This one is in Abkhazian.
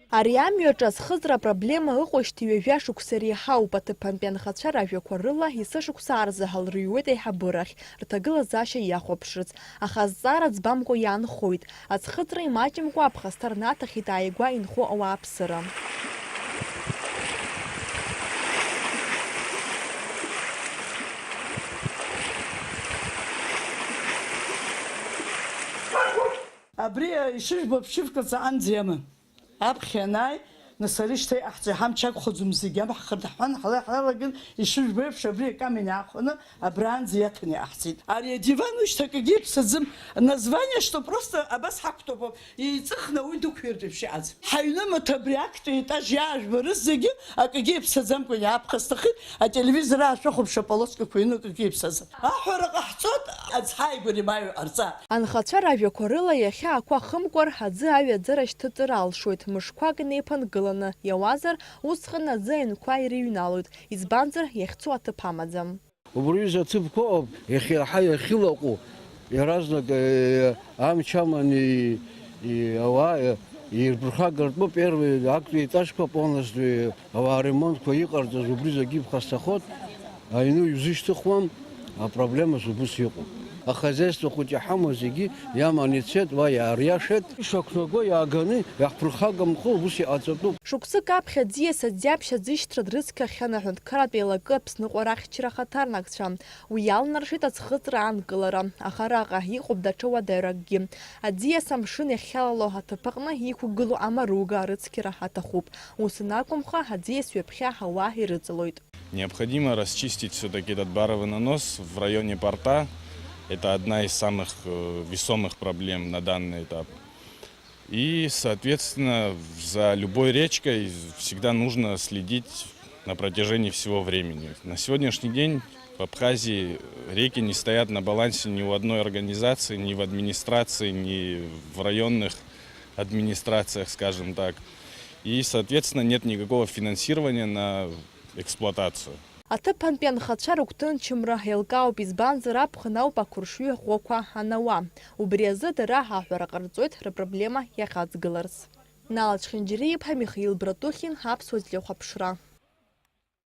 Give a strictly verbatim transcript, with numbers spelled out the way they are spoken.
Ари амҩаҿы аӡхыҵра апроблема ыҟоушьҭа ҩажәа шықәса реиҳауп. Аҭыԥантәи анхацәа ражәақәа рыла, есышықәса арзаҳал рыҩуеит аиҳабырахь, рҭагылазаашьа иахәаԥшырц. Аха азҵаара ӡбамкәа иаанхоит. Аӡхыҵра имаҷымкәа аԥхасҭа рнаҭахьеит ааигәа инхо ауааԥсыра. Абри, ишыжәбо, аԥшьывка ҵаҟанӡа иаман. Аԥхьа анааи, нас ари шьҭа иҟаҳҵо иҳамч акәхаӡом зегьы, амҳхырҭа ҳҳәан, ҳара ҳалаган, ишыжәбо еиԥш, абри акамень аахәаны, абраанӡа иаҭаны иҟаҳҵеит. Ари адиван уи шьҭа акгьы иԥсаӡам. Название, что просто абас ҳақәтәоуп, еиҵыхны уи дықәиртә еиԥш иҟаӡам. Ҳаҩны маҭ абри актәи аетаж иаажәбарыз зегьы акгьы иԥсаӡамкәа иаапхасҭахеит, ателевизор аашәахәаԥш, аполоскақәа иҩны акгьы иԥсаӡам. Аҳәара ҟаҳҵоит, аӡ ҳааигәара имааҩ ҟарҵа. Анхацәа ражәақәа рыла, иахьа ақәа хымкәар, аӡы аҩаӡара шьҭыҵыр алшоит, мышқәак инеиԥынгыланы, иауазар, усҟан аӡы аҩнқәа ирыҩналоит, избанзар, иахьцо аҭыԥ амаӡам. Убри аҩыза аҭыԥқәа ыҟоуп, иахьа иаҳа иахьылаҟәу, иаразнак, э, амч аманы и-, и-, ауаа, э, ирԥырхагартәуп, первый, актәи етажқәа полностью, э, ауаа ремонтқәа иҟарҵаз, убри зегьы иԥхасҭахоит, аҩны иузышьҭыхуам, апроблемас убыс иҟоуп. Ахозяйство хәыҷы иҳамоу зегьы иаман ицеит, уа иаариашеит. Ишақәнаго иааганы, иаҳԥырхагамхо убыс иҟаҵатәуп. Шықәсык аԥхьа аӡиас аӡиаԥшь аӡышьҭра дрыцқьахьан аҳәынҭқарратә еилакы Аԥсныҟәара ахьчара ахаҭарнакцәа. Уи иалнаршеит аӡхыҵра аанкылара, аха араҟа иҟоуп даҽа уадаҩракгьы. Аӡиас амшын иахьалало аҭыԥ аҟны иқәгылоу амаруга арыцқьара аҭахуп. Ус анакәымха, аӡиас ҩаԥхьа ауаа ирыҵалоит. Необходимо расчистить всё-таки этот баровый нанос в районе порта. Это одна из самых, э, весомых проблем на данный этап. И, соответственно, за любой речкой всегда нужно следить на протяжении всего времени. На сегодняшний день в Абхазии реки не стоят на балансе ни у одной организации, ни в администрации, ни в районных администрациях, скажем так. И, соответственно, нет никакого финансирования на эксплуатацию. Аҭыԥантәи анхацәа рыгәҭынчымра еилкаауп, избанзар, аԥхын ауп ақәыршҩы ӷәӷәақәа анауа. Убри азы дара аҳәара ҟарҵоит рыпроблема иахьаҵгыларц. Нала Чхинџьариа-иԥа, Михаил Братухин, Аԥсуа телехәаԥшра.